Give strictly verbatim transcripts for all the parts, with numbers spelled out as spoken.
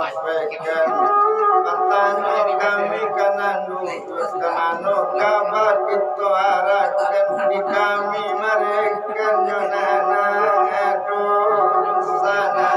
Sampaikan, batanyo kami ka nan duduak, ka mano kaba kito arahkan, di kami marehkan nyo nan ado di sana.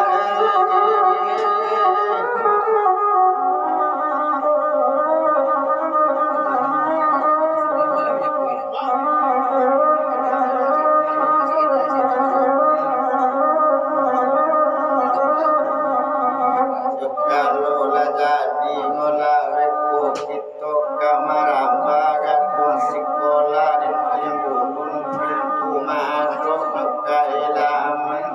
Kalau lah jadi, molah beko kito ka marambah gadung sikolah, di timbulun pintu masuk ka ilaman.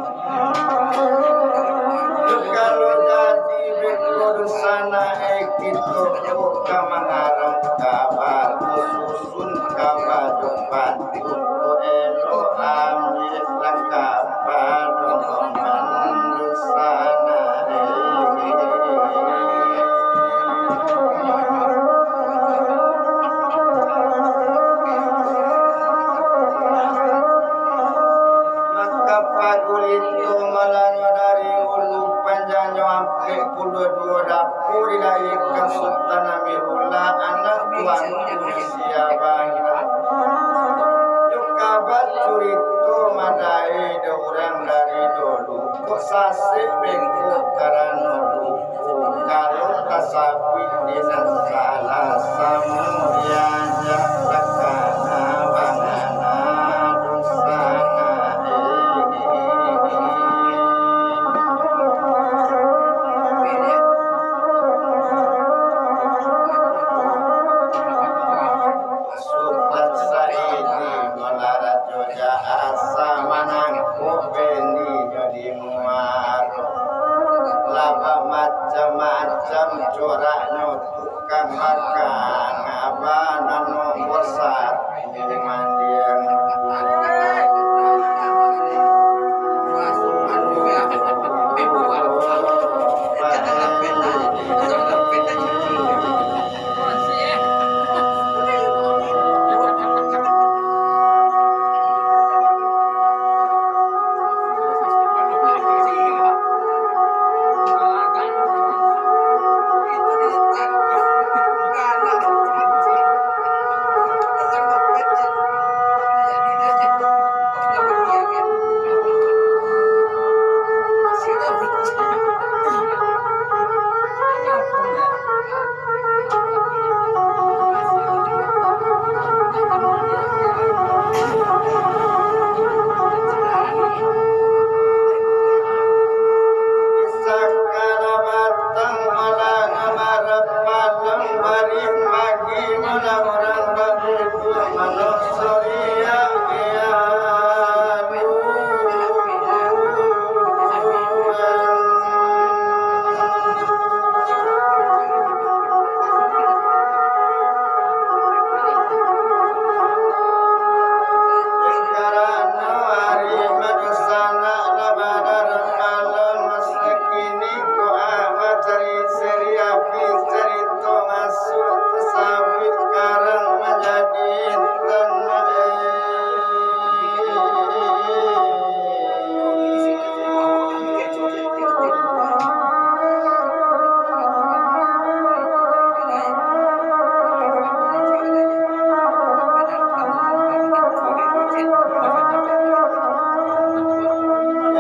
Kalau jadi beko dunsanak, eh, kito tu ka mangarang kaba tu susun kaba tu pantun tu elok ambiak lah kaba tu dunsanak, eh. Maka pagulito malanyo dari ulu, panjangnyo ampek puluah duo dapur, dilahirkan Sultan Amirullah, anak Tuanku Nusia Bangga. Yo kaba curito madai dek urang dari dulu, kok sasek beko karano lupo. Kalau tasabuik di nan salah, samo diajak takana bangana dunsanak, eh. Sultan Saidi Malarajo Jaasa manangkok bendi jo di muaro. Lah bamacam-macam coraknyo tukang bakang, abah nan nombor satu mandiang. Sakana batang malang marapalem, bari pagi malang urang baduduak, manusuriak. Karano ari badunsanak lah badar malam, sakini ko abah cari seri abih, carito masuak tasabuik karang manjadi intan.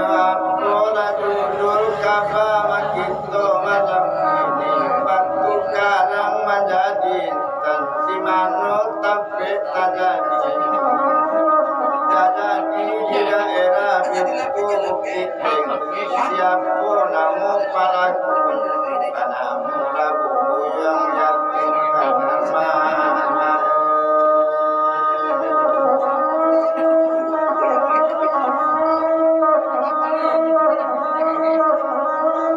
Apolah judul kaba makito malam ini, batukarang manjadi intan, di mano tampek tajadi. Tajadi di daerah Bintang Bukik Tinggi. Siapo namo palaku? Banamo Labu Buyuang Yatim Piatu.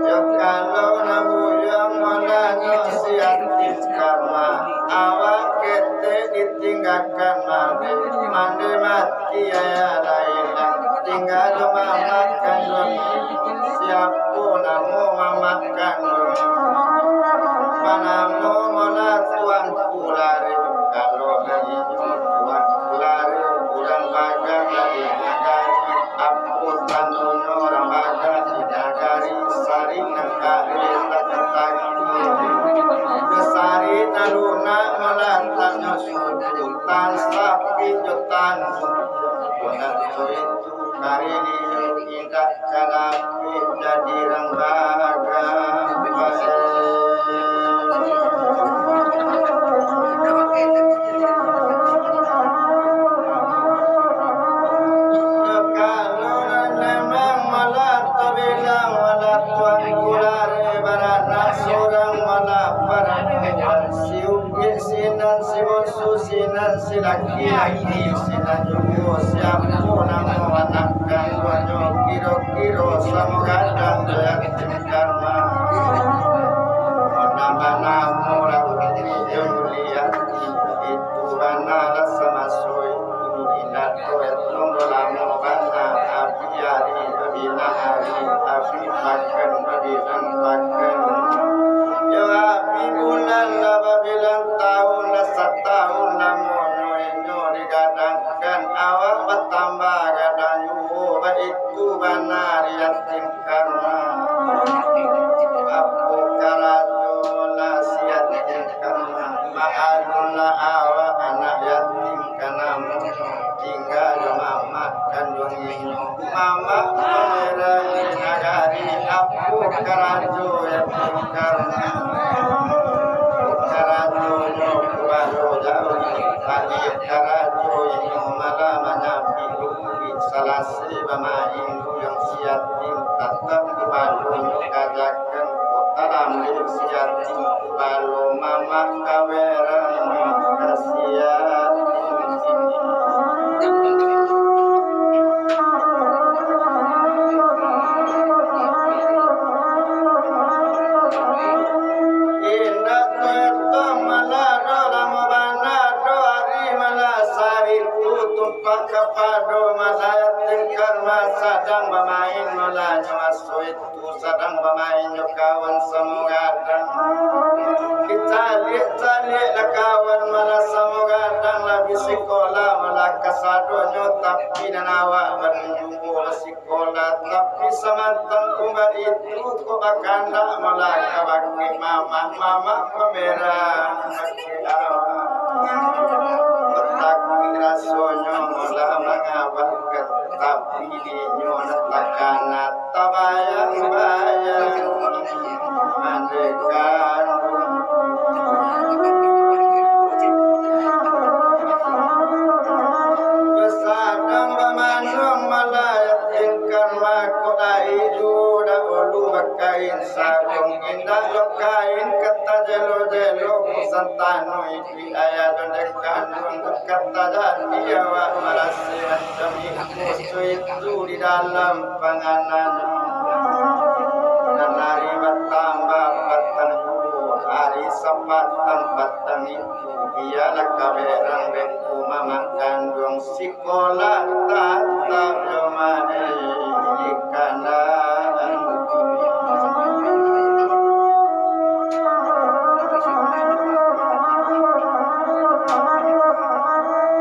Yo, kalau Labu Buyuang mananyo si Yatim Karma, awak ketek ditinggakan mande, mande mati. Iyo lah ilang, tingga jo mamak kanduang. Siapo namo mamak kanduang? Banamo Mola Tuanku Lare. Kalau inyo Tuanku Lare, urang Bagan dari nagari. Apo tandonyo urang Bagan di nagari? Sarik nan kari, tak Si laki-laki, si nan juo, siapo namo anak kanduangnyo, kiro-kiro samo gadang jo yatim karma. Nan banamo lah Uti jo Muliati, itu bana lah samaso itu, indak doh etong doh lamo bana, abi ari, babina ari, abi pakan, babilang pakan. Yo, abi bulan lah babilang taun, lah satahun lamonyo inyo digadangkan, awak batambah gadang juo, baitu bana di yatim karma. Apo karajo lah si yatim karma, maklumlah awak anak yatim ka namonyo, tingga jo mamak kanduang inyo. Mamak pamerang di nagari, apo karajo yatim karma? Karajonyo kubalo jauah, baliak karajo inyo malah manyabik rumpuik, salase bamain guyang si yatim, tatap kubalonyo kajakan, kota lambek si yatim, kubalo mamak kawerang, kasian. Indak tuetong malah doh, lamo bana doh ari malah saritu, tumpak kapado malah yatim karma, sadang bamain malah nyo maso itu, sadang bamain jo kawan samo gadang. Dicaliak-caliak lah kawan malah samo gadang, lah bi sikola malah kasadonyo, tapi nan awak baru juo lah sikola, tapi samantang kumbali tu ko bakandak malah ka bakeh mamak, mamak pamerang bakeh awak. Batakuik rasonyo malah mangabahkan, tapi dinyo nan takana tabayang-bayang mandekam. Sadang bamanuang malah yatim karma, kok lai juo dahulu bakain sarung, indak lo kain ka tajelo-jelo, santano iduik ayah jo dek kanduang, ka tajadi awak marasi macam itu, itu di dalam panganan. Nan ari batambah patang puluah ari, sapatang patang itu, bialah kawerang beko mamak kanduang, sikola tatap jo mandi di kandang.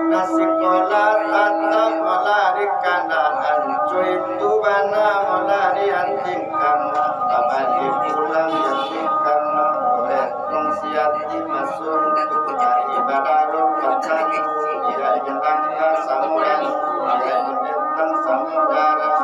Nah, sikola tatap malah di kandang, anco itu bana malah di yatim karma, tabaliak pulang yatim karma, oleh tong si yatim maso itu, ari badaro patang, irai tangga samo dan irai bintang samo darah.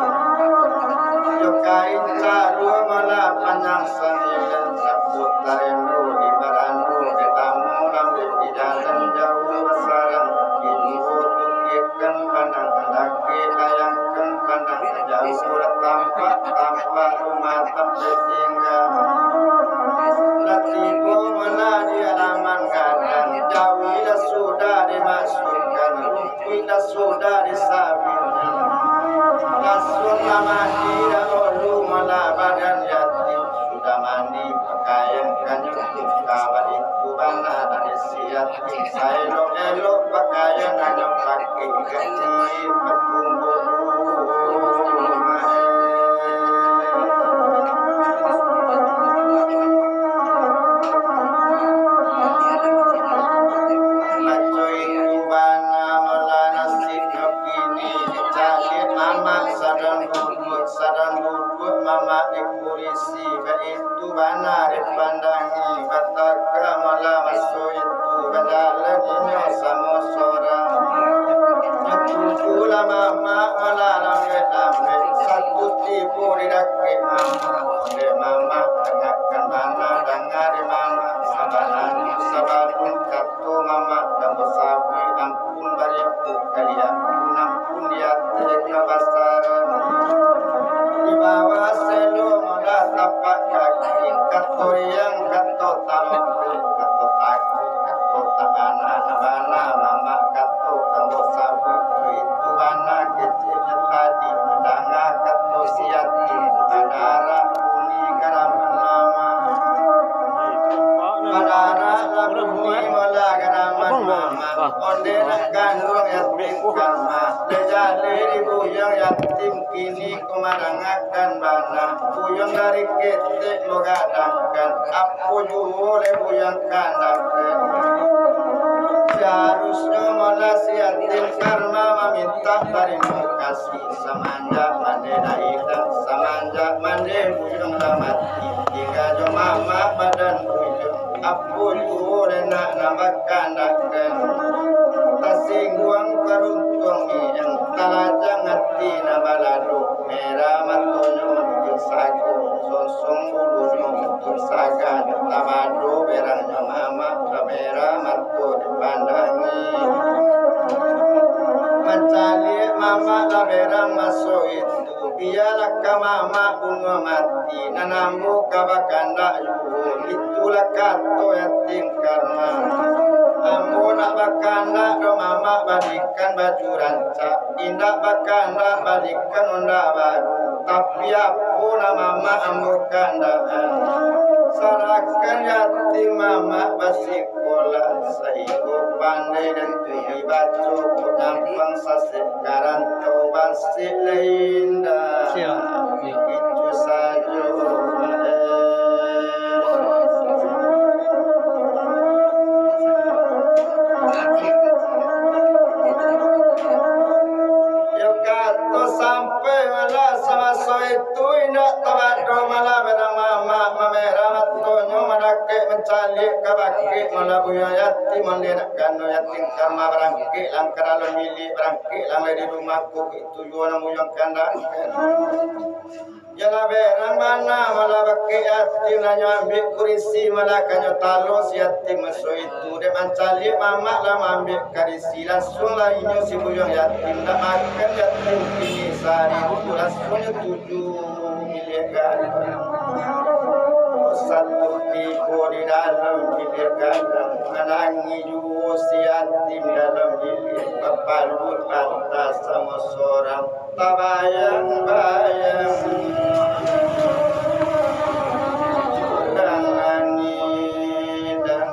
Yo kain caruah malah panyang sanilan, saputar endo di barando, di tamu lambek di dalam jauah basarang, induo tukikan pandang, laki bayangkan pandang, jauah tampak, tampak rumah tampek tingga. Lah tibo malah di alaman gadang, jawi lah sudah dimasukkan, rumpuik lah sudah disabilnyo. Lasuang lah mandi dahulu malah badan yatim, sudah mandi pakaian kanyo tuka, baitu bana dari si yatim, saelok-elok pakaian anyo pakai, kecil batumbuah. Baco itu bana malah nasibnyo kini, dicaliak mamak sadang duduak, sadang duduak mamak di kurisi, baitu bana dipandangi, bataka malah maso itu, bajalan inyo samo sorang. Batubuhlah mamak malah lambek-lambek, satu tibo di dakek mamak, dek mamak dangakan bana, danga dek mamak, sabananyo sabalun kato mamak, dek basabuik ampun baribu kali ampun, ampun di ateh kabasaran. Di bawah selo malah tapak kaki, kato riang, kato talopeh, kato takuik, kato tabana-bana, mamak Onde nak kanduang yatim karma, dek jaleh dibuyuang yatim kini ko marangakan bana. Buyuang dari ketek magadangkan, apo juo lai buyuang kandakan. Saharusnyo malah si yatim karma mamintak tarimo kasih. Samanjak mande daikan, samanjak mande buyuang lah mati, tingga jo mamak badan buyuang. Apo juo lai nak nan bakandakan. Tasingguang karuntuang miang, talajang ati nan balado. Merah matonyo untuak sago, sonsong bulunyo untuak sagan. Tabado berangnyo mamak, tamerah mato dipandangi. Mancaliak mamak lah berang maso itu. Bialah ka mamak bunuah mati, nan ambo ka bakandak juo, itulah kato yatim karma. Ambo nak bakandak doh mamak balikan baju rancak, indak bakandak balikan onda baru, tapi apo nan mamak ambo kandakan. Sarahkan yatim mamak basikolah, saigo pandai dan tuli baco, kok nyampang sasek karantau basek lai indak. Siap. Itu sajo. Yo kato sampai malah samaso itu indak tabado malah berang mamak mamerah matonyo madakek mancaliak ka bakeh malah buyuang yatim onde nak kano yatim karma barangkek lah ka dalam bilik barangkek lah lai di rumah ko. Itu juo nan buyuang kandakan. Yalah berang bana malah bakeh yatim lah nyo ambiak kurisi malah ka nyo talo si yatim maso itu dek mancaliak mamak lah maambiak karisi. Langsuang lah inyo si buyuang yatim, ndak makan yatim kini sahari tu, langsuang nyo tuju bilik gadang. Satu tibo di dalam bilik gadang, manangih juo si yatim dalam bilik, bapaluik patah samo sorang. Tabayang-bayang, urang angin dan,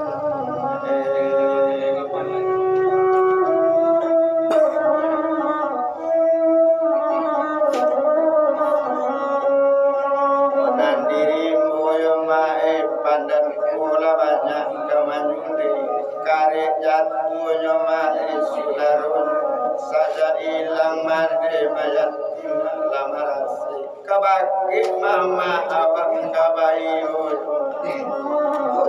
eh, nan diri mbo yo maeh pandan ko lah banyak ka manyunding, karek jatuahnyo maeh sudaronyo, sajak ilang mande mayat lah marasai. Ka bakeh mamak awak ka baiyo.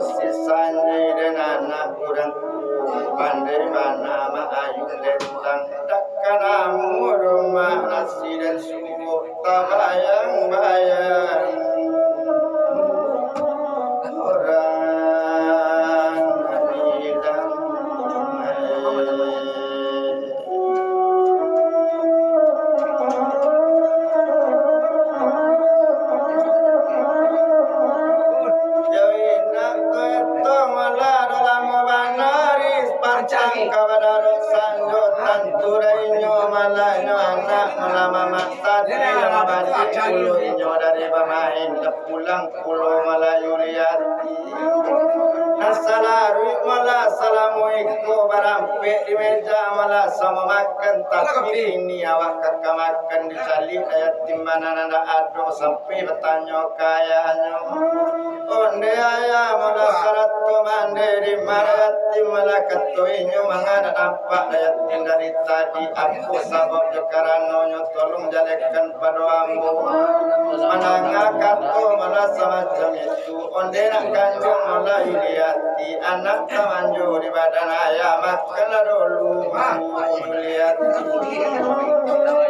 Sisanyo den anak urang tuo, pandai bana maayun lentang. Dak ka namuah rumah nasi den suo, tabayang-bayang. Urang bilang, yo indak tu etong malah dah lamo bana ri pancang ka badarok sanjo, tantu dek inyo malah nyo anak malah mamak tadi nan baliak pulo inyo dari bamain, pulang pulo malah Yuliati. Nan salaruik malah salamo iko barampek di meja malah samo makan, tapi kini awak ka, ka makan dicaliak dek yatim bana nan ndak ado, sampai batanyo ka ayahnyo, "Onde ayah, malah sarato mande di ma yatim?" Malah kato inyo, "Manga ndak nampak dek yatim dari tadi, apo sababnyo?" "Karanonyo tolong jalekan pado ambo." Mandanga kato malah samacam itu, onde nak kanjuang malah Yuliati, anak tamanjo di badan ayah, makanlah dulu Yuliati.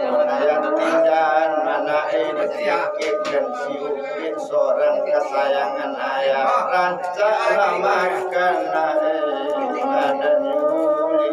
Yuliati jan manae dipikirkan si Ukit, sorang kasayangan ayah, rancaklah makan ae badan Yuli.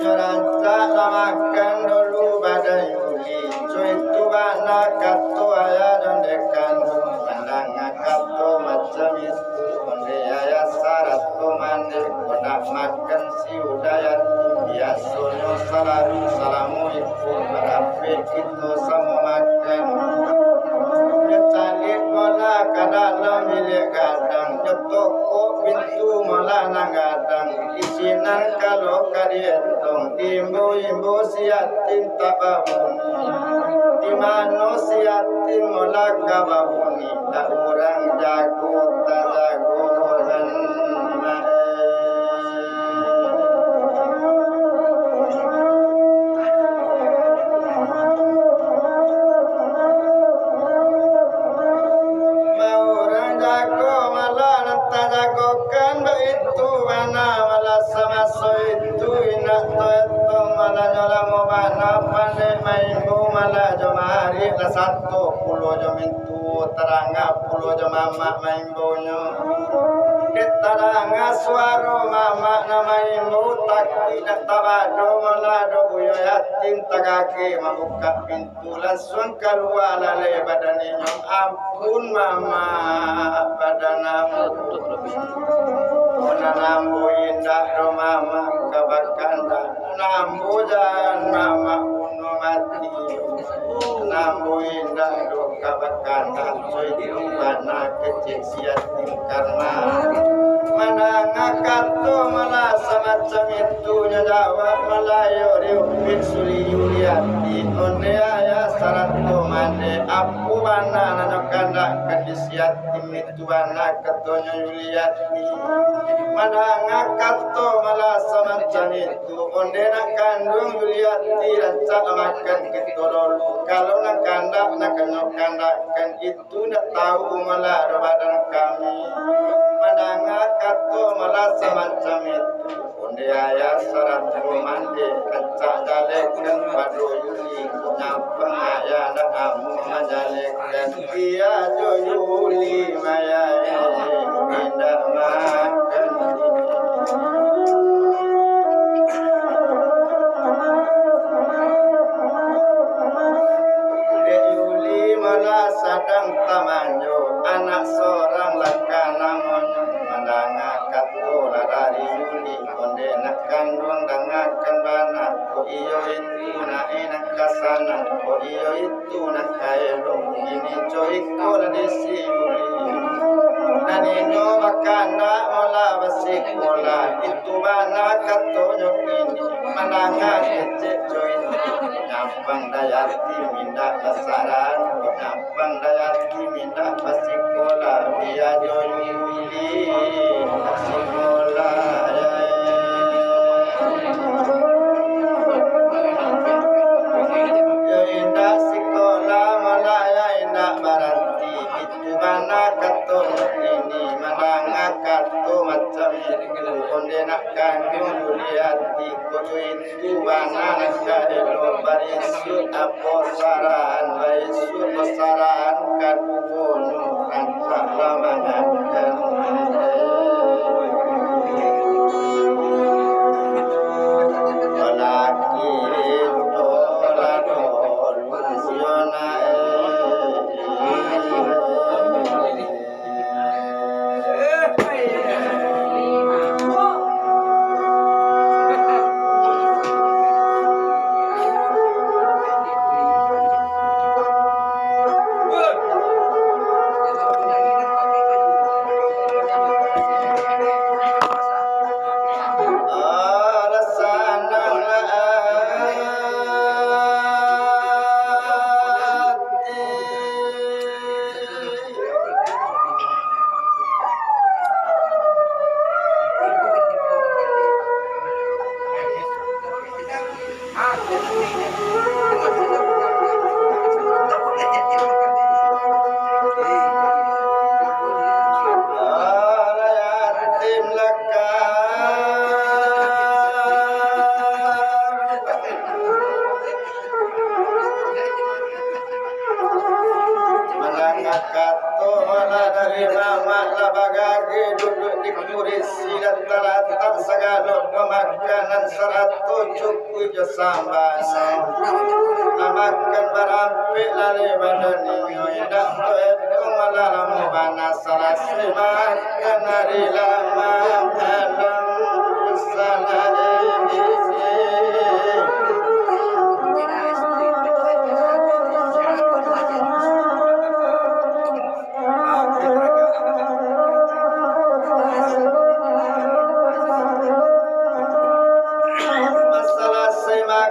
Rancaklah makan dulu badan Yuli. Cuitu bana kato ayah dan dekan. Mandanga kato macam itu, onde ayah sarato mande, ko nak makan si Uda yatim. Biasonyo salalu salamo iko, barampek kito samo makan. Nyo caliak bola ka Dalam biliak gadang, nyo tokok pintu malah nan gadang. Di sinan kalau ka dietong, diimbo-imbo si yatim tababunyi. Di mano si yatim malah ka babunyi, dak urang jago, tajago nan. Maurang jago malah nan tajagokan, baitu bana malah samaso itu, indak taetong malah nyo lamo bana pandai maimbo, malah jo maariak lah sato pulo jo mintuo, taranga pulo jo mamak maimbo. Dek tadanga suaro mamak nan maimbau, takuik nak tabado malah doh buya yatim tagageh mambukak pintu, lansuang kalua lalai badan inyo. Ampun mamak, badan ambo. Nan ambo indak doh mamak ka bakandak. Nan ambo jan mamak bunuah mati. Nan ambo indak doh ka bakandak, coy, di bana kecek si yatim karma. Mandanga kato malah samacam itu, nyo jawab malah yo riupik suli Yuliati. Onde ayah sarato mande, apo bana nan nyo kandakkan di si yatim itu bana, katonyo Yuliati. Mandanga kato malah samacam itu, onde nak kanduang Yuliati rancak makan kito dulu. Kalau nan kandak, nan kanyo kandakkan itu, ndak tahu malah doh badan kami. Mandanga kato malah samacam itu, onde ayah sarato mande, rancak jalehkan pado Yuli, nyampang ayah ndak amuah manjalehkan. Iyo jo Yuli mayai, indak makan. Dek Yuli malah sadang tamanjo, anak sorang lah ka namonyo. Mandanga kato lah dari Yuli, onde nak kanduang dangakan bana. Kok iyo itu nak enak ka sanang, kok iyo itu nak ka elok. Kini co iko lah di si Yuli. Nan inyo bakandak malah basikolah, itu bana katonyo kini. Mandanga kecek co itu, nyampang dayah ti mindak basaran, nyampang dayah ti mindak basikolah, bia jo Yuli basikolah, ya. Yo indak sikolah malah, yo indak baranti. Itu bana kato ini, mandanga kato macam itu, onde nak kanduang Yuliati, koyo itu bana nak ka elok, barisuak apo saran, barisuak basarahan kaduonyo, rancak lah mangakan. Balaki tu lah dulu. Mandanga kato malah dari mamak lah bagageh, duduak di kurisi, lah talatak sagalo pamakanan sarato cukuik jo samba. Lah makan barampek lalai badan inyo, indak taetong malah lamo bana, salasai makan ari lah malam salah.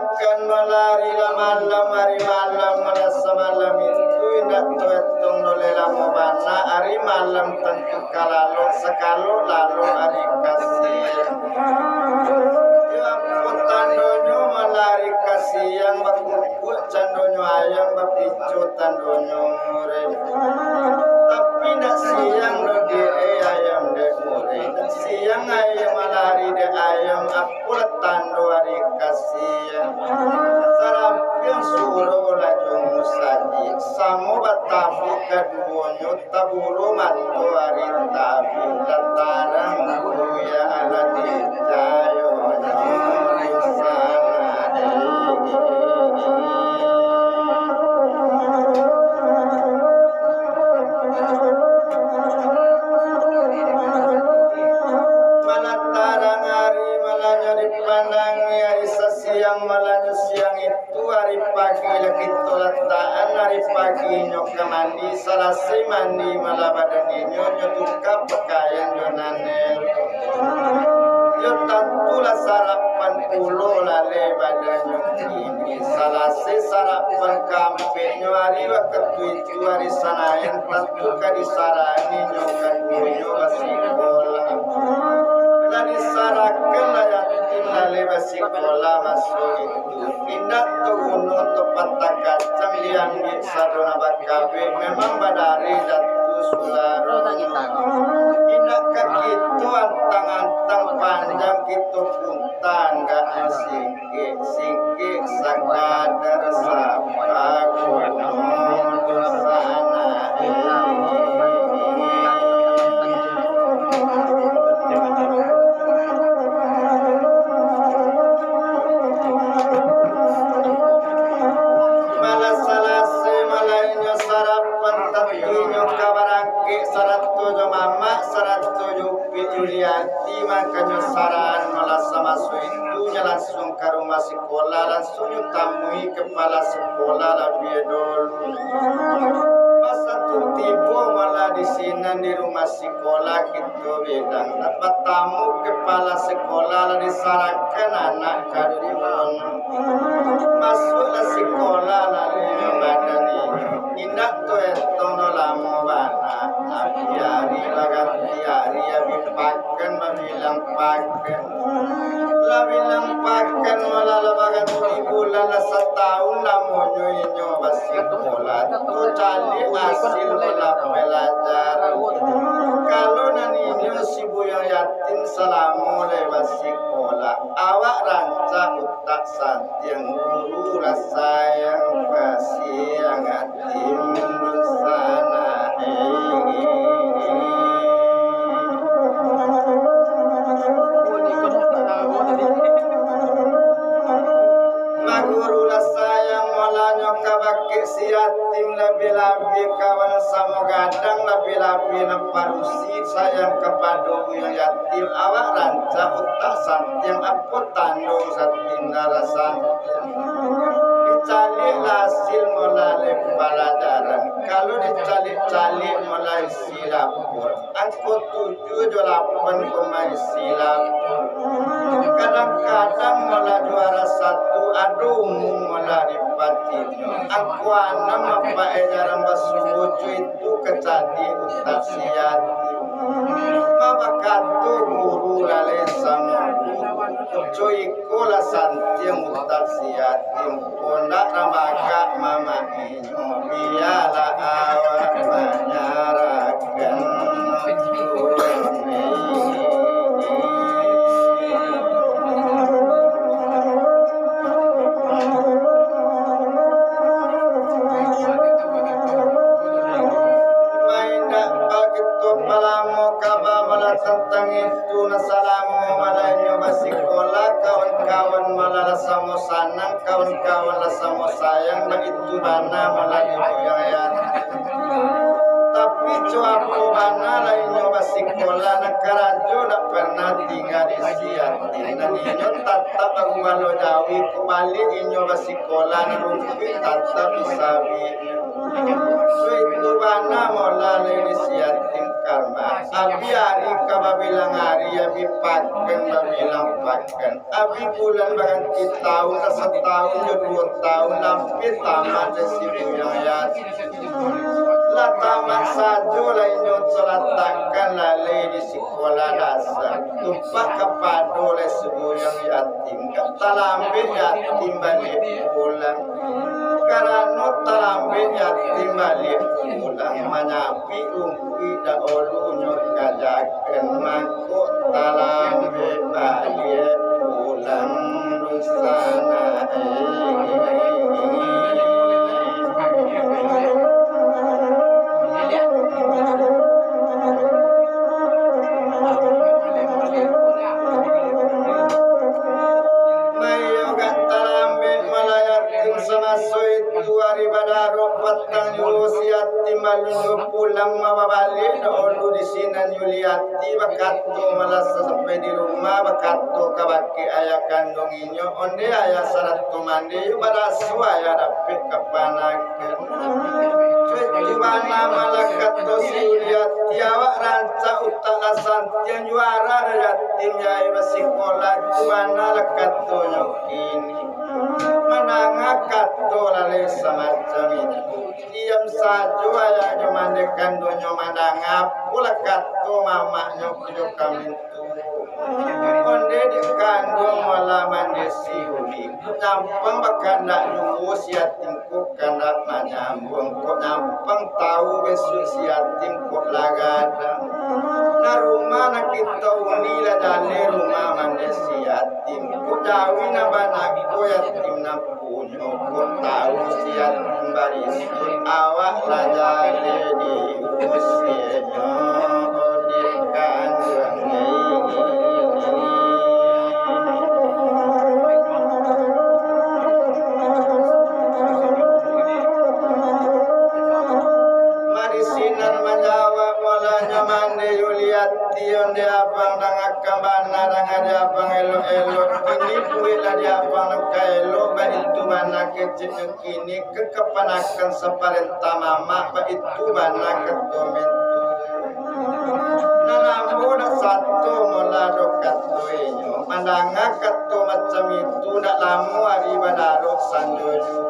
Kan malari lah malam, ari malam malah samalam itu indak taetong doh lai lamo bana, ari malam tantu ka lalok, sakalok lalok ari ka siang. Yo apo tandonyo malari ka siang, bakukuak candonyo ayam, bapico tandonyo murai. Tapi ndak siang doh dek ayam dek murai, ndak siang ayam malari dek ayam, apolah tando ari ka siang. Sarampiang surau lah jo musajik, samo batabuik kaduonyo, taburo mato ari tabik, lah tarang buya lah dicayo di sana. Malah tarang ari, malah nyo dipandangi ari sasiang, malah nyo siang itu ari pagi lah kito latakan, ari pagi nyo ka mandi, salasai mandi malah badan inyo nyo tuka pakaian jo nan elok. Yo tantulah sarapan pulo lalai badannyo kini. Salasai sarapan ka ampeknyo ari wakatu itu ari Sanayan, tantu ka disarani nyo kaduonyo basikola. Lah disarahkan lah yatim lalai basikola maso itu. Indak taguno tampatang kacang diambiak sado nan bakabek, memang badareh datu sular. Indak ka kito antang-antang panjang, kito punta anggaknyo singkek-singkek sakadar sapaguno sana. Malah salasai, malah inyo sarapan, tapi inyo ka barangkek sarato jo mamak, sarato jo upik Yulianti, makonyo sarahan malah samaso itu nyo langsuang ka rumah sikola, langsuang nyo tamui kepala sikola labiah dulu. Pas tu tibo malah di sinan di rumah sikola, kito bilang, lah batamu kepala sikola, lah disarahkan anak kaduonyo. Masuaklah sikola, lah limo badan inyo. Indak taetong doh lamo bana, tapi ari baganti ari, abih pakan babilang pakan. Lah bilang pakan malah lah baganti bulan, lah satahun lamonyo inyo basikola. Tu caliak asil malah palajaran. Kalau nan inyo si Buyuang Yatim salamo lai basikola, awak rancak utak santiang, guru lah sayang, kasiang. Maguru lah sayang, malah nyo ka bakeh si yatim, labiah-labiah kawan samo gadang, labiah-labiah nan parusi sayang kapado buyuang yatim. Awak rancak utak santiang, apo tando satinda rasan. Dicaliak lah asil malah lai palajaran. Kalau dicaliak-caliak malah isi lapor, angko tujuah jo lapan ko maisi lapor. Kadang-kadang malah juara satu, ado umum malah dipatinyo. Angko anam apak e jarang basuo, co itu ka caliak utak si yatim. Mabakato guru laleh samo guru, co iko lah santiang utak si yatim, pondak nan bagak mamak inyo, bialah awak manyarahkan. Main dak bagitu palamo kaba malah tantang itu, nah salamo malah inyo basikola, kawan-kawan malah lah samo sanang, kawan-kawan lah samo sayang, bagitu bana malah di buyuang yatim. Tapi co apo bana lah inyo basikola, nah karajo dak pernah tingga di si yatim. Nan inyo tatap bagumalo jawi, kok baliak inyo basikola, nah rumpuik tatap di sawi. Suitu bana malah lai di si yatim, karma. Abih ari ka babilang ari, abih pakan babilang pakan. Abih bulan baganti taun, lah sataun jo duo taun, lampeh tamat dek si Buyuang Yatim. Lah tamat sajo lah inyo talatakkan lalai di sikolah dasar. Tumpak kapado lai si Buyuang Yatim, ka talambek yatim baliak pulang. Karano talambek yatim baliak pulang, manyapik rumpuik daulunyo kajakan, mangko talambek baliak pulang dunsanak. Maiyo gak talambek malayar. Samaso itu ari badarok patang juo, si yatim alun juo pulang, mababaliak daulu di sinan Yuliati, bakato malah sampai di rumah, bakato kabake ayah kanduang inyo, "Onde ayah sarato mande, yo baraso ayah dapek kapanakan." Itu bana malah kato si Yuliati, "Awak rancak utak lah santiang, juara lah yatim, jahai basikolah, itu bana lah katonyo kini." Mandanga kato lalai samacam itu, diam sajo ayah jo mande kanduangnyo mandanga, apolah kato mamaknyo jo kami tu. Onde dek kanduang malah mande si Yuli, nyampang bakandak juo si yatim ko kandak manyambuang, kok nyampang tahu besok si yatim kok lah gadang. Nah, rumah nan kito uni lah jaleh rumah mande si yatim. Kok jawi nan banako yatim nan punyo, kok tahu si yatim barisuak, awak lah jaleh diusianyo di kanduang. Mari sinan manjawab, malah nyo mande Yuliati, onde abang dangakan bana, danga di abang elok-elok. Kini buek lah di abang nan ka elok, baitu bana keceknyo kini, ka kapanakan saparentah mamak, baitu bana kato mintu. Nan ambo nak sato molah do kato inyo, mandanga kato macam itu, ndak lamo ari badarok sanjo juo.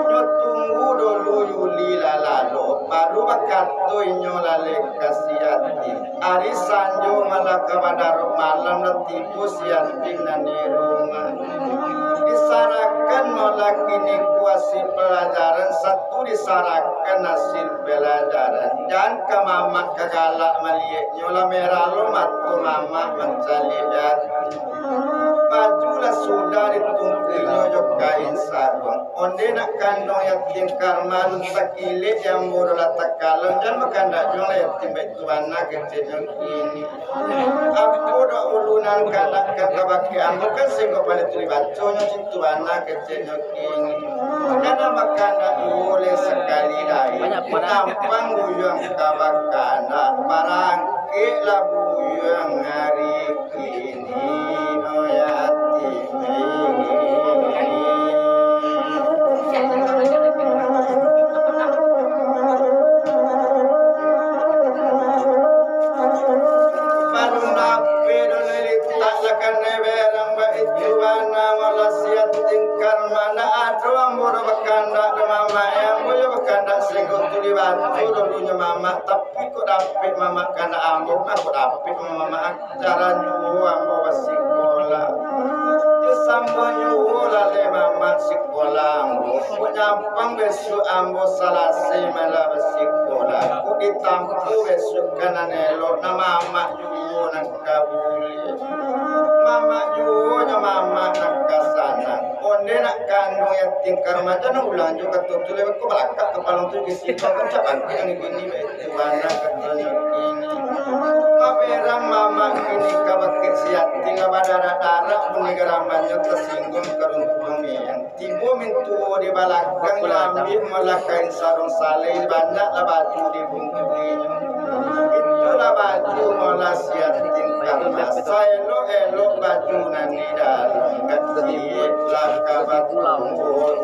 Nyo tunggu dulu Yuli lah lalok, baru bakato inyo lalek ka si yatim. Ari sanjo malah ka badarok malam lah tibo si yatim nan di rumah. Disarahkan malah kini ko hasil palajaran, satu disarahkan hasil palajaran. Jan ka mamak ka galak malieknyo, lah merah lo mato mamak mancaliak yatim. Baju lah sudah ditungkuinyo jo kain saruang. Onde nak kanduang yatim karma, alun takilek di ambo doh lah takalon, jan bakandak juo lah yatim baitu bana keceknyo kini. Apo doh ulu nan kandak-kandak kabake ambo, kan singgo paliang tu dibaconnyo, situ bana keceknyo kini. Jan bakandak juo lai sakali lai, nyampang buyuang ka bakandak, barangkeklah buyuang ari kini, o yatim. Baru nape dulu litak lah kanai berang baitu bana, malah si yatim karma. Ndak ado ambo doh bakandak doh mamak, ambo yo bakandak singgo tu dibatu dulunyo mamak, tapi kok dapek mamak kandak ambo, mah kok dapek mamak. Jaran juo ambo basikola. Yo sambo juo lalek mamak sikola ambo. Kok nyampang besok ambo salasai malah basikola. Kok ditampuah besok ka nan elok, nah mamak juo nan ka buliah. Mamak juo nyo mamak nan ka sanang. Onde nak kanduang yatim karma, jan ulang juo kato tu lai, kok balakak kapalo tu di siko, kan cak bangkik nan gini bae. Bana katonyo kini. Maberang mamak kini ka bakeh si yatim, lah badarak-darak bunyi garamannyo, tasingguang karuntuang miang. Tibo mintuo di balakang, nyo ambiak malah kain sarung salai, banyaklah baju dibungkuinyo. Itulah baju malah si yatim karma, saelok-elok baju nan di dalam, katiak lah ka batumbok.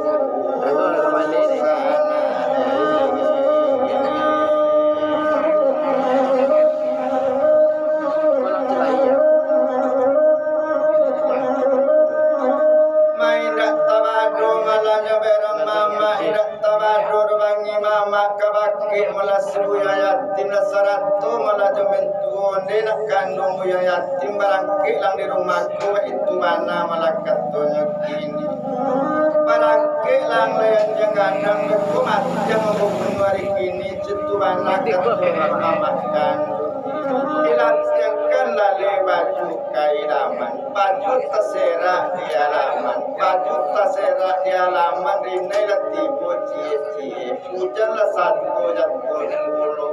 Ka bakeh malah si Buyuang Yatim lah sarato malah jo mintuo, nde nak kanduang Buyuang Yatim barangkek lang di rumah ko, baitu bana malah katonyo kini. Barangkek lang layan jang gadang, beko mati ambo bunuah ari kini, citu bana katonyo mamak kanduang. Dilantiangkan laleh baju ka halaman, baju taserak di halaman, baju taserak di halaman, rinai lah tibo ciek-ciek. Ujan lah sato jatuah pulo.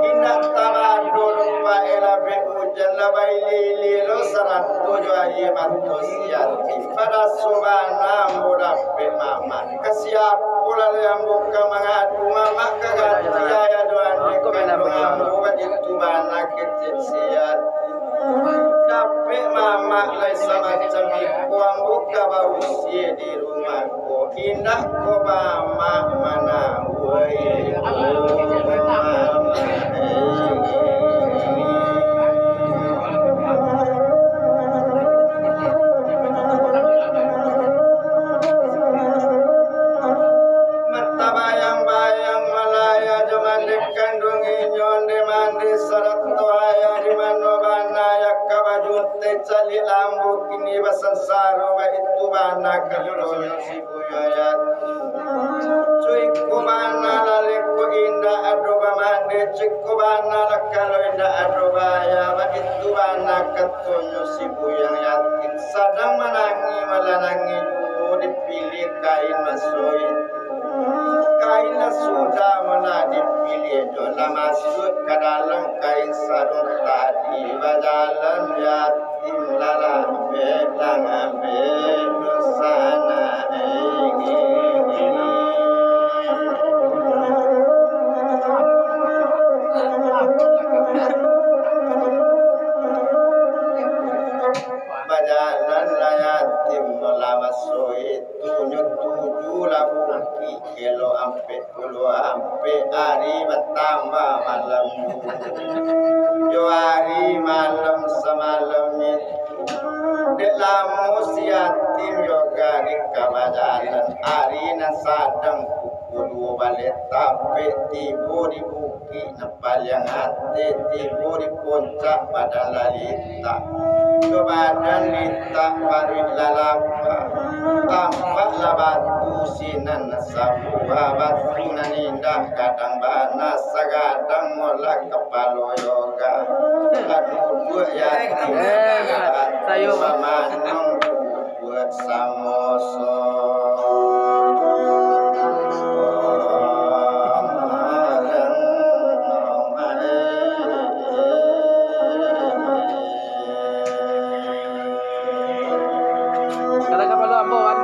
Indak tabado doh paek lah bek ujan lah bailie-ilie lo sarato jo aia mato si Yatim. Padaso bana ambo dapek mamak. Ka siapo lah lai ambo ka mangadu, mamak ka ganti ayah jo ande kanduang ambo, baitu bana kecek si Yatim. Dapek mamak lai samacam iko, ambo ka bausie di rumah ko, indak ko mamak manawai. Mata bayang-bayang malayah jo mande kanduang inyo, nde mande sarato ayah, di mano bana ayah ka baju teh caliak lambu kini basansaro, baitu bana katonyo si Buyuang Yatim. Ciko bana lah leko indak ado bamande, ciko bana lah kalau indak ado baya, baitu bana katonyo si Buyuang Yatim. Sadang manangih malah nangih juo dipiliah kain maso itu. Kain lah sudah malah dipiliah, jo lah masuak ka dalam kain sarung tadi, bajalan Yatim. Tinggalah bek, lah bek dosa nak ingin. Bajalanlah Yatim malam maso itu, nyo tuju lah bukik, elok ampek puluah ampek ari batambah malam juo. Jo ari malam samalam itu, dek lamo si Yatim yo gari ka bajalan. Ari nan sadang pukua duo baleh tapek, tibo di bukik nan paliang ateh, tibo di puncak badan lah litak. Jo badan litak, paruik lah lapa. Tampak lah batu sinan nan sabuah, batu nan indah gadang bana, sagadang molah kapalo yoga. Lah duduak Yatim, eh, batu sayo. Bamanang duduak samo-samo. Kadang kapalo ambo, kan?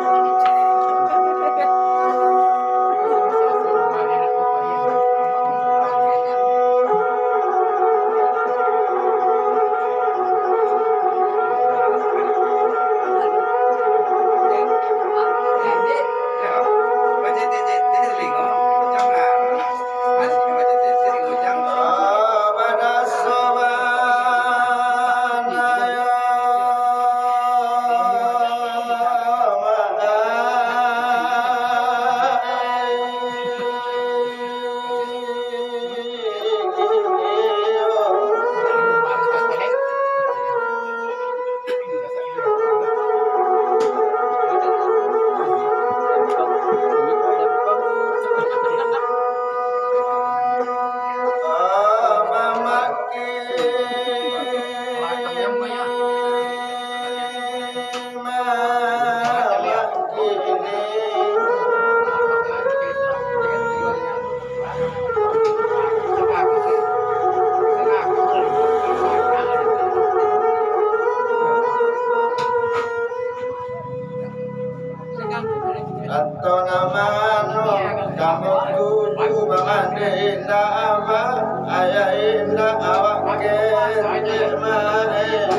Atau nan mano, kamo tuju bamande indak abah, ayah indak awak kecek main.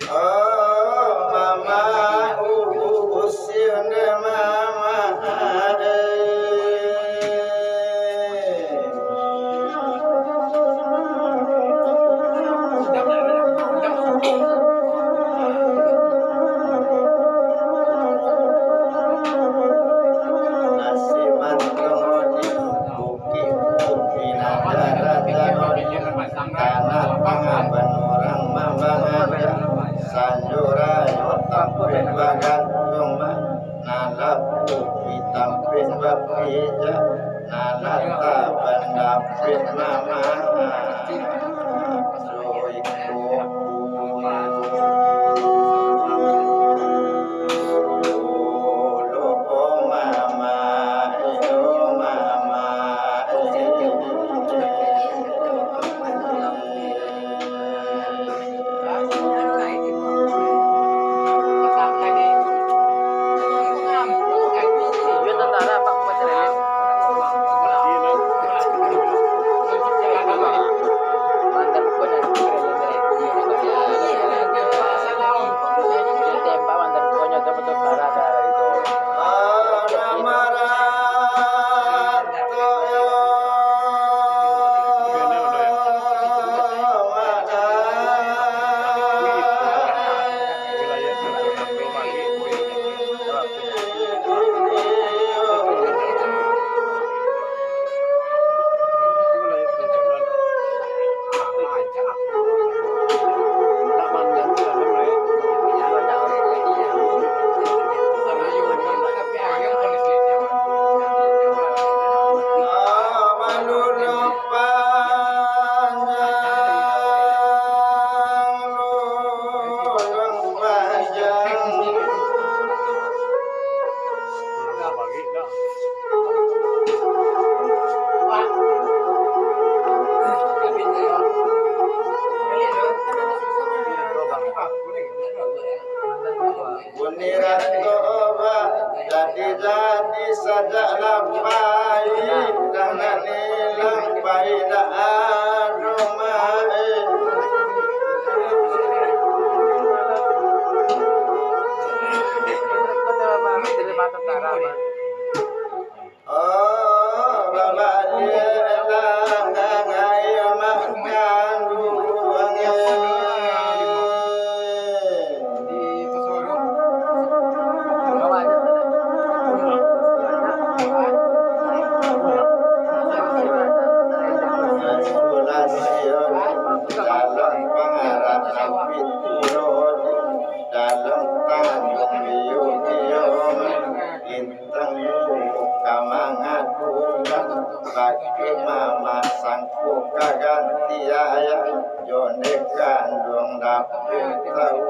Oh, mama, uh, uh, usia nde mama, eh. Sanjo rayo tampek bagantuang, ma-, nan lapuah tampek bapijak, nan lata bandapek mama. Bunyi rato oba, jadi-jadi sajak lapai, dangan ilang pai dak ado mai. Oh, babaliaklah ka aia mangkanduang. Dalam pangaratan pitiro, dalam tangan beliau-beliau. Tangguh ka mangadukan, bagi mama sangko ka ganti ayah, jo nde kanduang dapek tahu.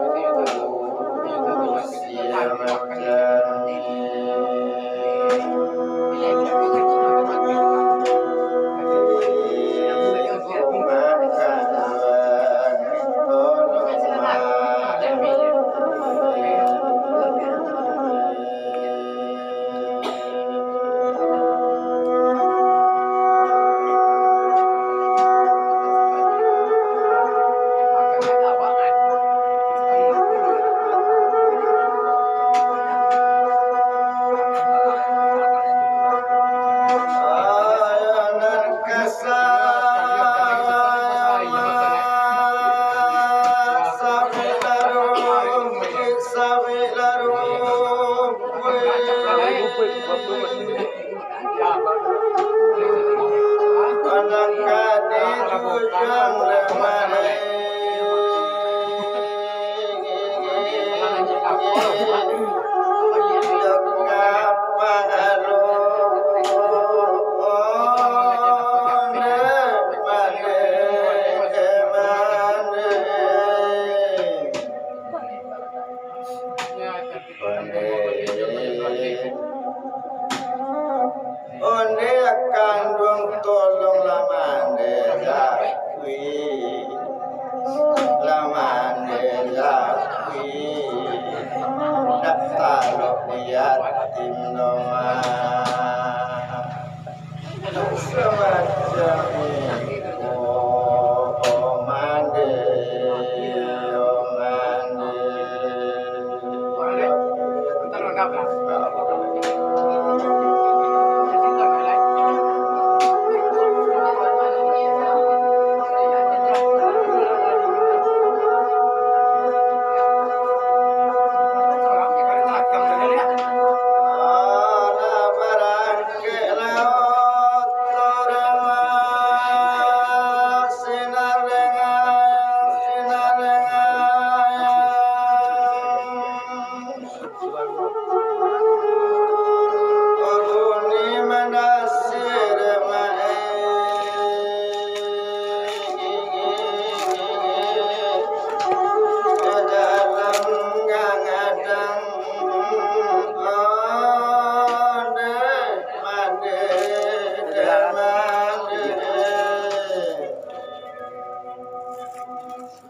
Onde, onde kanduang tolonglah mande zakui, lah mande zakui. Ndak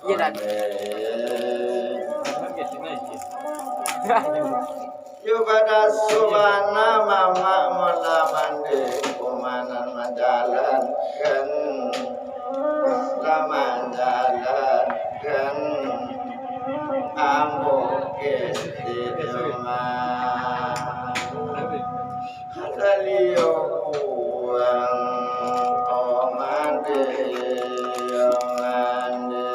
Yo badaso bana mamak mola mandi, kumanan manjalankan, lah manjalankan ambo keti rumah. Salio puang, oh mandi, oh mandi.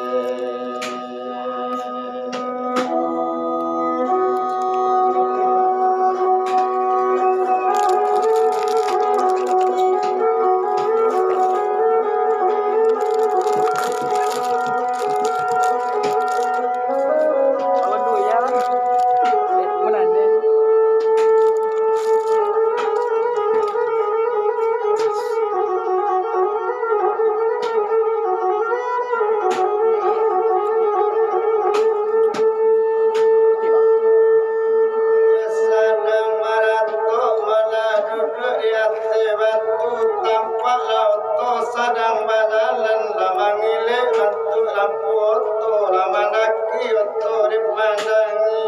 Sadang maratok malah duduak di ateh batu, tampak lah oto sadang bajalan, lah mangilek bantuak lampu oto, lah mandaki oto dipandangi,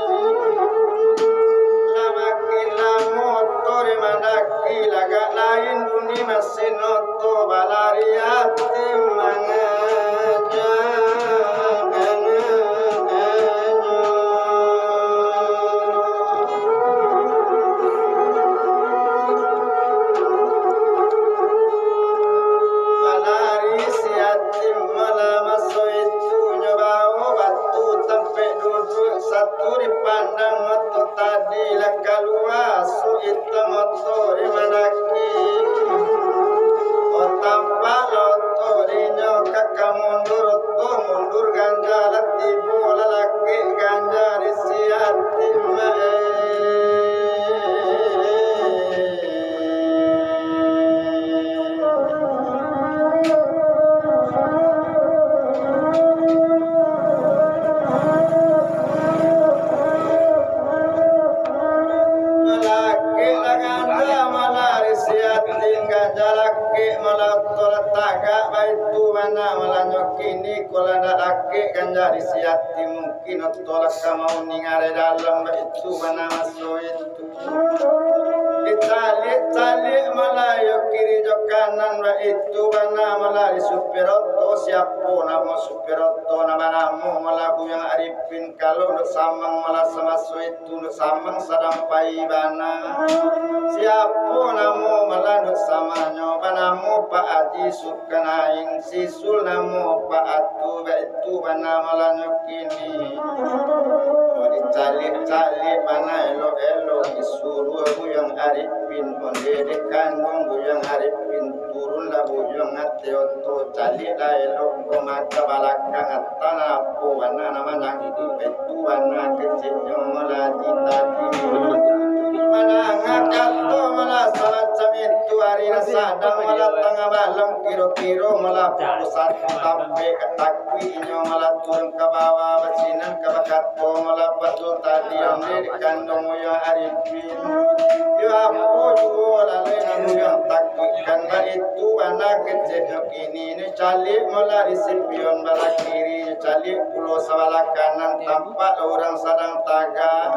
lah makin lamo oto dimandaki, lagak lain bunyi masin oto balari ati mangajak. Balari si Yatim malah maso itu nyo bao batu tampek duduak, satu dipandang mato tadi lah kalua asok itam oto dimandaki. Oh tampak lah oto dinyo ka, ka mundur oto mundur, ganja lah tibo, lah lakek ganja di si Yatim. Lakek lah ganja malah di si Yatim, ganja lakek malah oto lah tagak, baitu bana malah nyo kini, kok lah ndak lakek ganja di si Yatim, mungkin oto lah ka mauning ari dalam, baitu bana maso itu. Dicaliak-caliak malah yo kiri jo kanan, baitu bana malah di supir oto, siapo namo supir oto, nan banamo malah Buyuang Arifin, kalau ndak samang malah samaso itu, ndak samang sadang pai bana. Siapo namo malah ndak samangnyo, banamo Pak Haji Su- Kanain, sisul namo Pak Atu, baitu bana malah nyo kini. Kok dicaliak-caliak bana elok-elok, disuruah Buyuang Arifin, onde dek kanduang Buyuang Arifin, turunlah Buyuang ateh oto, caliaklah elok ko mata balakang, ateh apo bana nan manangkik, baitu bana keceknyo malah Haji tadi. Mandanga kato malah samacam itu, ari nan sadang malah tangah malam, kiro-kiro malah pukua satu tampek ka takuik inyo malah turun ka bawah, basinan ka bakato malah Pak Tul tadi, onde dek kanduang Buyuang Arifin. Yo apo juo lalai nan Buyuang takuikkan, baitu bana keceknyo kini. Nyo caliak malah di sipion balah kiri, nyo caliak pulo sabalah kanan, tampak urang sadang tagak.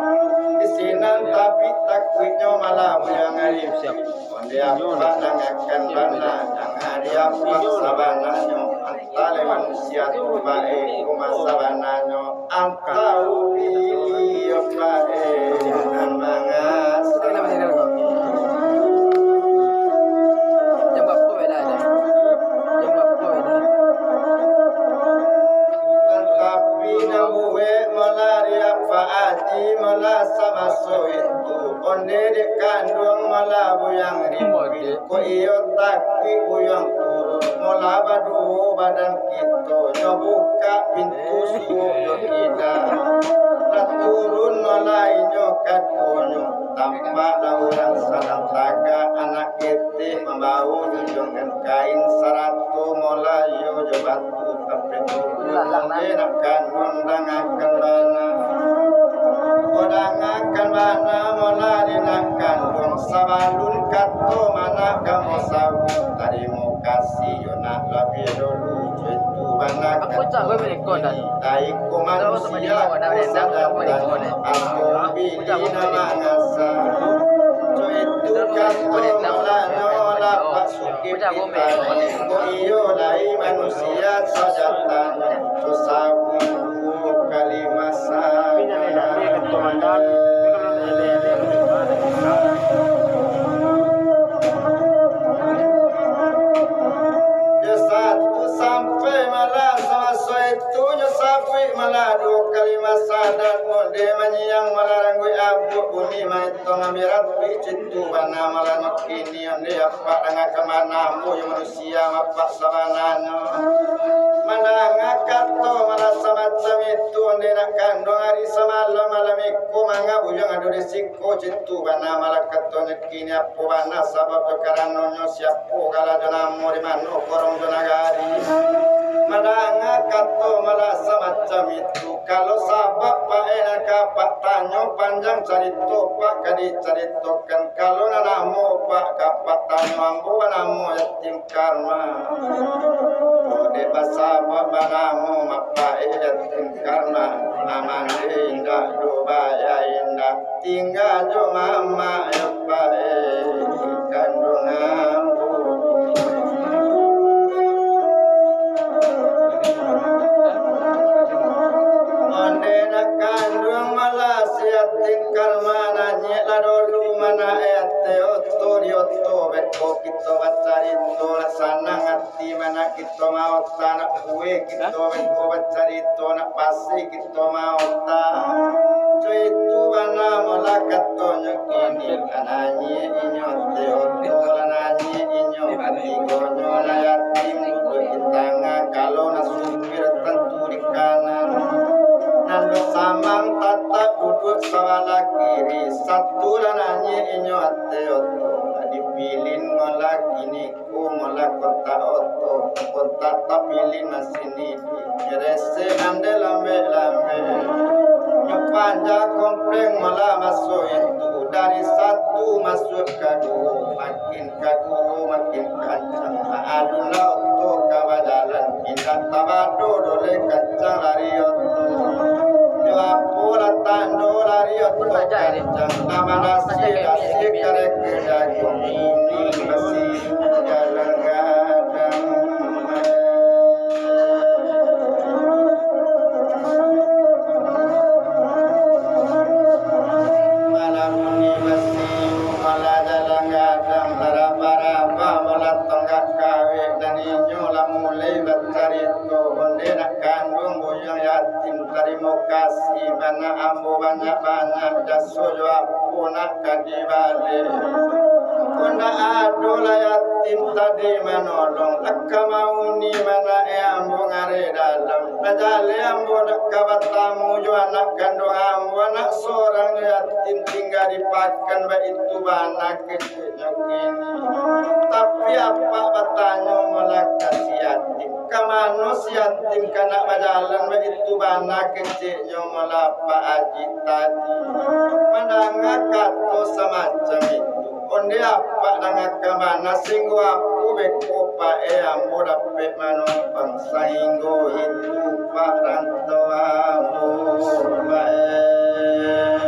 Di sinan tabik takuiknyo malah Buyuang Arifin. Onde apak dangakan bana, dangakan apak sabananyo, antah lai manusia tu bae, kok mah sabananyo antah ubi apak e, nan mangasa. Tapi nan buek malah di apak Aji malah samaso itu, onde dek kanduang malah Buyuang Ripin. Kok iyo takuik Buyuang turun, molah baduo badan kito, nyo bukak pintu suok jo kida. Lah turun molah inyo kaduonyo, tampaklah urang sadang tagak, anak ketek mambao jujuangan kain, sarato molah iyo jo batu. Onde nak kanduang dangakan bana. Ko dangakan bana, molah di nak kanduang. Sabalun kato manak kamo sabuik, tarimo kasih yo nak labiah dulu. Itu bana kato Taiko manusia sadang, atau bini nan mangasa. Jo itu kato malanyo lapak sukik pitani, ko iyo lai manusia sajatano, jo sabuik kalimasan. Yo satu sampai malah samaso itu, nyo sabuik malah duo kali masadan, onde manyiang malah rangguik abuak, bunyi maetong ambirat, picit tu bana malah nyo kini, onde apak danga ka mana ambo yo manusia apak sabananyo. Mandanga kato malah samacam itu, onde nak kanduang ari samalam malam iko manga buyuang ado di siko, cit tu bana malah katonyo kini, apo bana sabab jo karanonyo, siapo kala jo namo, di mano korong jo nagari. Mandanga kato malah samacam itu, kalau sabab paek nan ka apak tanyo, panjang carito pak ka dicaritokan, kalau nan namo pak ka apak tanyo, ambo banamo Yatim Karma. Dek basabab banamo mapaek Yatim Karma, amande indak do baya indak. Tingga jo mamak yo paek kanduang ambo. Onde nak kanduang malah si Yatim Karma, nanyek lah dulu mana ete oto di oto beko kito bacarito lah sanang ati mana kito maota nak kue kito beko bacarito nak pasi kito maota. Jo itu bana malah katonyo kini, lah nanyek inyo ate oto, lah nanyek inyo katigonyo lah yatim, duduak di tangah, kalau nak supir tantu di kanan. Nan basamang tatap duduak sabalah kiri, satu lah nanyek inyo ate oto, lah dipilin malah kini. Ko malah kontak oto, kontak tapilin nan sini di Gresik ande lambek-lambek. Nyo panja kompleng malah maso itu, dari satu masuak ka duo, makin ka duo makin kancang. Alun lah oto ka bajalan, indak tabado doleh kancang lari oto. Nyo apo lah tando lari oto kancang, nan manasik-nasik karek Jagung ini masih jalan gadang. Malam ini masih malah jalan gadang, taraba-raba malah tonggak kawek, dan inyo lah mulai bacarito, onde nak kanduang buyuang yatim. Tarimo kasih bana ambo banyak-banyak, jaso jo apo nak ka dibaleh. Ko ndak ado lah yatim tadi manolong, lah ka mauni manaek ambo ngareh dalam. Bajaleh ambo nak ka batamu jo anak kanduang ambo, anak sorang jo yatim tingga di pakan, baitu bana keceknyo kini. Tapi apak batanyo malah ka si yatim. Ka mano si yatim ka nak bajalan, baitu bana keceknyo malah Pak Aji tadi. Mandanga kato samacam itu, onde apak danga ka mano, singgo apo beko paek ambo dapek manumpang, sainggo itu Pak rantau ambo paek.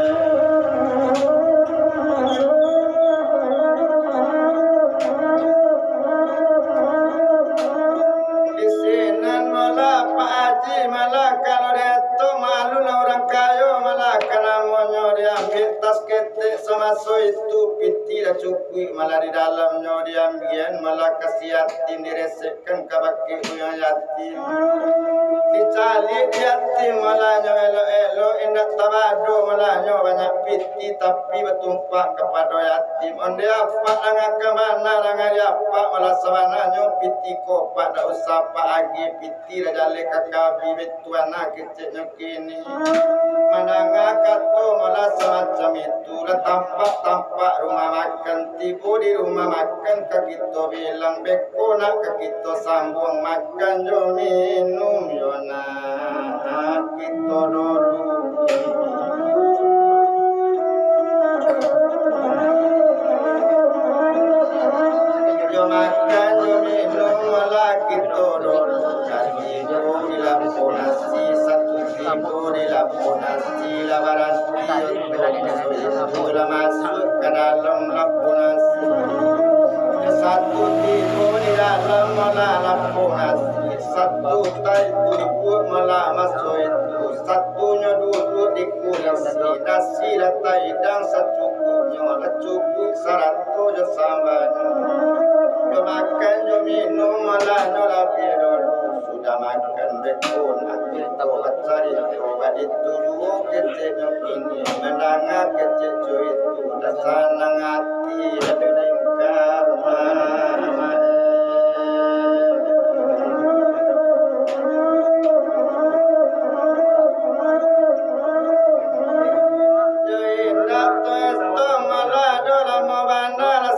Di sinan malah Pak Aji, malah kalau dietong malu lah urang kayo, malah ka namonyo diambiak tas ketek samaso itu, piti lah cukuik, malah di dalamnyo diambiak, malah ka si yatim diresekkan ka bakeh buyuang yatim. Dicaliak yatim malah nyo elok-elok, indak tabado malah nyo banyak piti, tapi batumpak kapado yatim. Onde apak danga ka mano, danga di apak malah sabananyo piti ko, apak dak usah apak agiah piti lah jaleh ka kabi, baitu bana keceknyo kini. Mandanga kato malah samacam itu, lah tampak-tampak rumah makan, tibo di rumah makan ka kito bilang, beko nak ka kito sambuang, makan jo minum yo nak kito dulu. Yo makan yo minum lah kito dulu, katibo di lampu Tibo di dalam malah lapau nasi, satu tai tubuak malah maso itu, satunyo duduak di kurisi, nasi lah taidang sacukupnyo, lah cukuik sarato jo sambanyo. Jo makan jo minum malah nyo labiah dulu, sudah makan beko, ati tu bacarito, baitu juo keceknyo kini, mandanga kecek jo itu, lah sanang ati.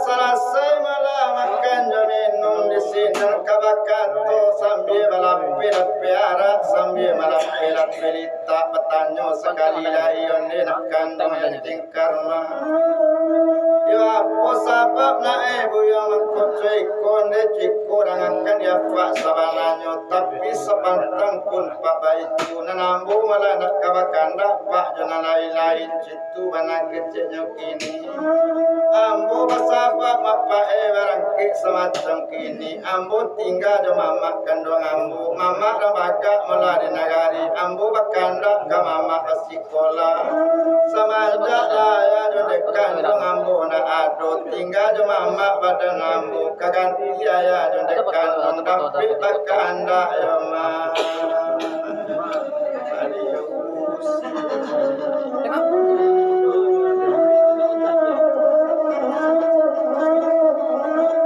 Salasai malah makan jo minum di sinan ka bakato, sambia balapeh-lapeh arak, sambia balapeh-lapeh litak, batanyo sakali lai, onde nak kanduang Yatim Karma. Yo, apo sabab nak, eh, buyuang mangko cuko, nde cuko dangakan di apak sabananyo, tapi sapantang pun pak baitu, nan ambo malah nak ka bakandak pak jo nan lain-lain, citu bana keceknyo kini. Ambo basabab mapak, eh, barangkek samacam kini, ambo tingga jo mamak kanduang ambo, mamak lah bagak malah di nagari, ambo bakandak ka mamak basi- kola. Samanjak lah ayah jo dek kanduang ambo ndak ado, tingga jo mamak badan ambo, ka ganti ayah jo dek kanduang, tapi tak kandak yo, Mak.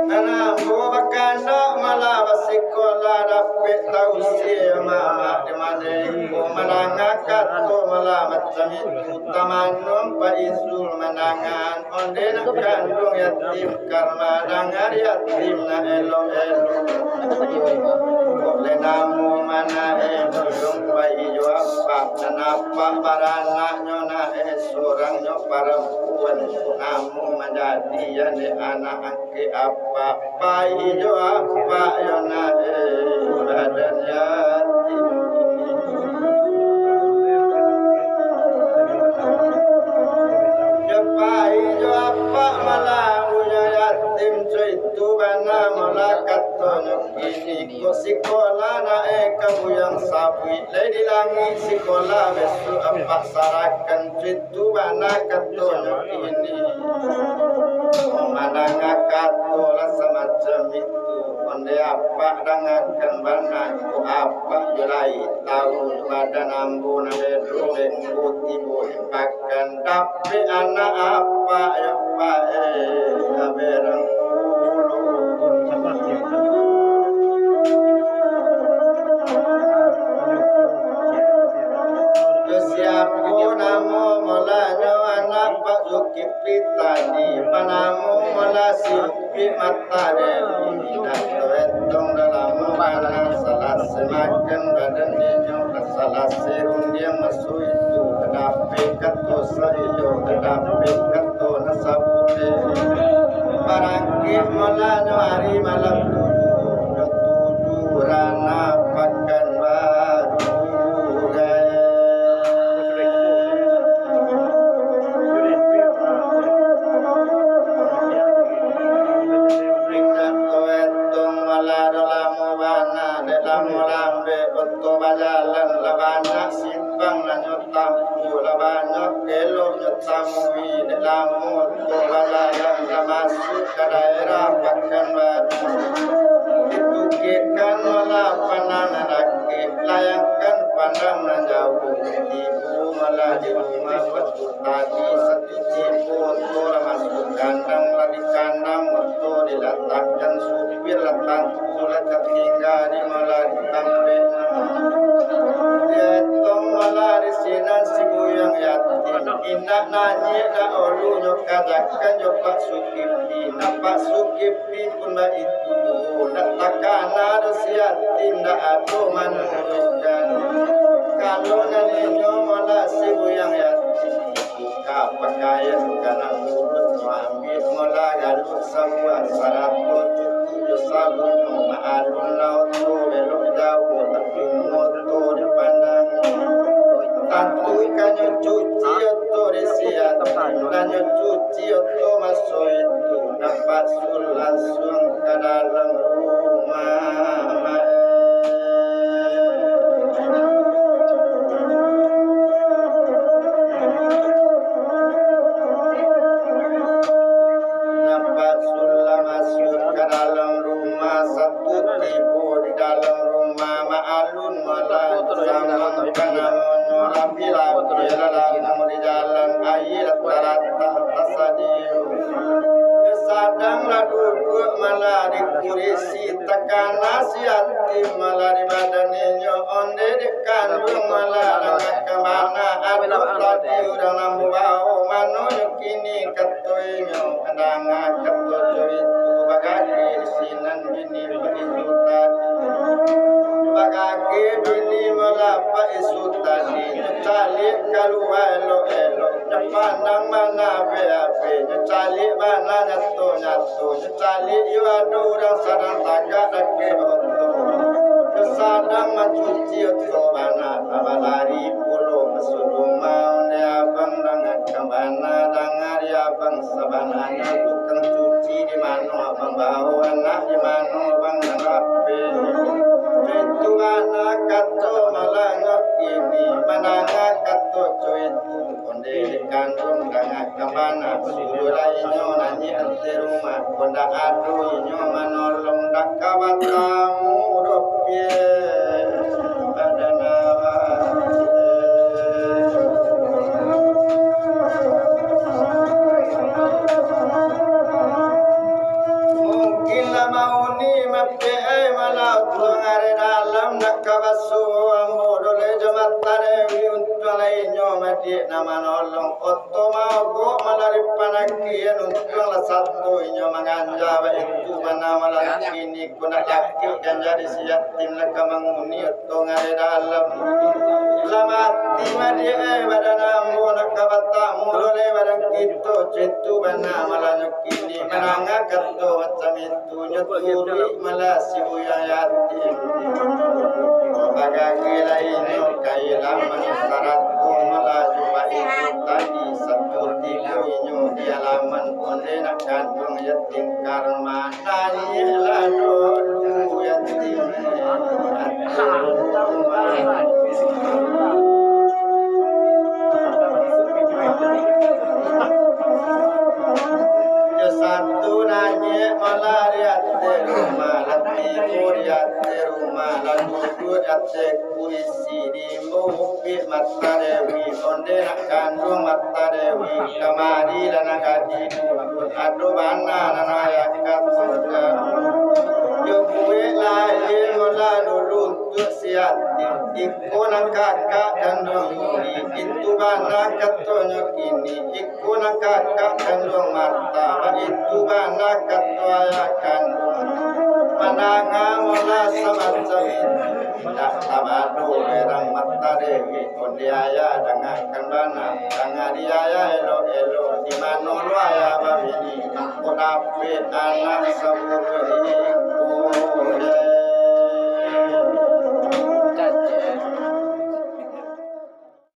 Nan ambo bakandak malah basikola, dapek tausia yo, Mak. Di mano iko mandanga kato malah macam itu, tamanuang Pak Izul mandangaan, onde nak kanduang Yatim Karma, dangar yatim nak elok-elok. Kok lai namo manae, bulung pai jo apak, nan apak baranaknyo nae, sorangnyo parampuan, kok namo manjadi ane anak Ke apak pai jo apak yo nak, eh, badan yatim. Yo pai jo apak malah buyuang yatim, co itu bana malah katonyo kini. Ko sikola nak, eh, ka buyuang sabuik, lai di langik sikola, besok apak sarahkan, co itu bana katonyo kini. Mandanga kato lah samacam itu, onde apak dangakan bana, ko apak jo lai tau, badan ambo nan bedo beko tibo di pakan, dapek anak apak yo pae, aberang pulo. Yo siapo namo molanyo anak Pak Zulkifli tadi, manamo mola si Upik Mata Dewi, indak taetong dalam bana, salasai makan badan inyo, salasai rundiang maso itu, kadapek kato saiyo, kadapek kato nan sabuleh. Barangkek molanyo ari malam tujuah, tujuah rana Pakanbaru, gai. Indak taetong malah do lamo bana, dek lamo lambek oto bajalan, lah banyak simpang nan nyo tampuah, lah banyak kelok nyo tamui, dek lamo oto bajalan, lah masuak ka daerah Pakanbaru. Ditukiakan malah pandang nan dakek, layangkan pandang nan jauah, tibo malah di rumah Batu Tadi. Satu tibo oto lah masuak kandang, lah di kandang oto dilatakkan, supir lah tangku, lah tatingga di malah di tampek. Dietong malah di sinan si buyuang yatim, indak nanyek dahulunyo kajakan jo Pak Sukifli, nan Pak Sukifli pun baitu, ndak takana doh si yatim, ndak ado manuruikkan. Kalau nan inyo malah si buyuang yatim, buka pakaian ka nan buruak, maambiak malah galuak sabuah, sarato cukuik jo sabun, maalun lah oto belok jauah, tapi oto dipandangi. Tantu ka nyo cuci oto di si yatim, lah nyo cuci oto maso itu, nampak Sul lansuang ka Lapi-lapi lah lamu di jalan, aia lah talatah tasadiyo. Sadang lah duduak malah di kurisi, takana si yatim malah di badan inyo, onde di kanduang malah dangahkan bana. Aduh, tadi urang nan babawo, mano nyo kini, kato inyo. Danga kato co itu, bagage sinan bini baisu tadi. Bagage bini malah baisu tadi. Nyo caliak kalua elok-elok, nyo pandang bana abe-abe, nyo caliak bana nyato-nyato, nyo caliak yo ado urang sadang tagak dakek oto. Nyo sadang mancuci oto bana, tabalari pulo masuak rumah, onde abang danga Bana danga di abang sabananyo, tukang cuci di mano abang, bao anak di mano abang nan rapek. Itu bana kato malanyo kini, mandanga kato co itu, onde di kanduang danga ka bana, suruahlah inyo nanyuak ateh rumah, kok ndak ado inyo manolong, ndak ka batamu doh piye. Mungkin lah mauni mapiak ai, malah untuang ari dalam nak ka basuo ambo doleh jo mata dewi, untuang lah inyo madiak nan manolong. Oto maogok malah dipanakian, untuang lah sato inyo manganja, baitu bana malah kini. Ko nak lakek kan jadi si yatim, nak ka manguni oto ari dalam. Lah mati madiak ai badan ambo, nak ka batamu doleh badan kito, co itu bana malanyo kini. Mandanga kato macam itu, nyo turuik malah si buyuang yatim. Bagage lah inyo ka halaman, sarato malah jo baitu tadi, sakutiko inyo di halaman, onde nak kanduang yatim karma. Naiaklah dulu yatim. Yo satu naiak malah di ateh rumah, lah tibo di ateh rumah, lah duduak di ateh kurisi di Mupik mata dewi, onde nak kanduang mata dewi, kamari lah nak ka diduduak, ado bana nan ayah katokan. Yo buek lah aia malah dulu untuak si yatim, iko nan kakak kanduang uli, itu bana katonyo kini, iko nan kakak kanduang mata, baitu bana kato ayah kanduang. Mandanga malah samacam itu. Indak tabado berang mata dewi, onde ayah dangakan bana, danga di ayah elok-elok, di mano lo ayah babini, angkau dapek anak saburuak ini.